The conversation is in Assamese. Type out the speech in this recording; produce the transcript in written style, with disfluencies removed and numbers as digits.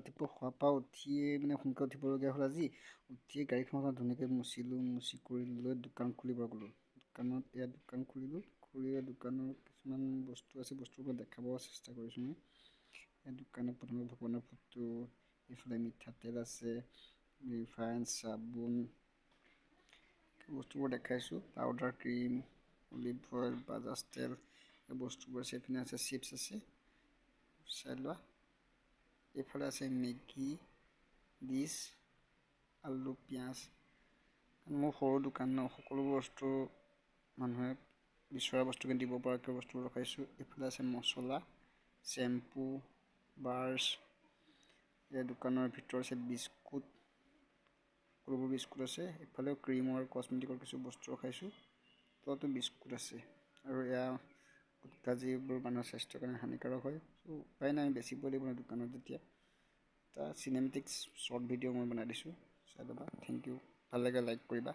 ৰাতিপুৱা শোৱাৰ পৰা উঠিয়ে মানে সোনকালে উঠিবলগীয়া হ'ল আজি। উঠিয়ে গাড়ীখন ধুনীয়াকৈ মুচিলোঁ, মুচি কৰি লৈ দোকান খুলিব গ'লোঁ। দোকানত এয়া দোকান খুলিলোঁ, খুলি দোকানৰ কিছুমান বস্তু আছে, বস্তুবোৰ দেখাব চেষ্টা কৰিছোঁ মই। এই দোকানত প্ৰথমে ভগৱানৰ ফটো, এইফালে মিঠাতেল আছে, ৰিফাইন, চাবোন, বস্তুবোৰ দেখাইছোঁ। Powder, cream, olive oil, Bajaj তেল, এই বস্তুবোৰ আছে। এইপিনে আছে চিপছ আছে, চাই লোৱা। এইফালে আছে মেগী, ডিছ, আলু, পিঁয়াজ। মোৰ সৰু দোকান ন, সকলো বস্তু মানুহে বিচৰা বস্তুখিনি দিব পৰাকৈ বস্তুবোৰ ৰখাইছোঁ। এইফালে আছে মছলা, চেম্পু, ব্ৰাছ। এই দোকানৰ ভিতৰত আছে বিস্কুট, সকলোবোৰ বিস্কুট আছে। এইফালেও ক্ৰীমৰ, কচমেটিকৰ কিছু বস্তু ৰখাইছোঁ। তলতো বিস্কুট আছে। আৰু এয়া গুটখা, যিবোৰ মানুহৰ স্বাস্থ্যৰ কাৰণে হানিকাৰক হয়। চ' উপায় নাই, বেচিব লাগিব ন দোকানত যেতিয়া। এটা চিনেমেটিক শ্বৰ্ট ভিডিঅ' মই বনাই দিছোঁ, চাই ল'বা। Thank U. ভাল লাগে লাইক কৰিবা।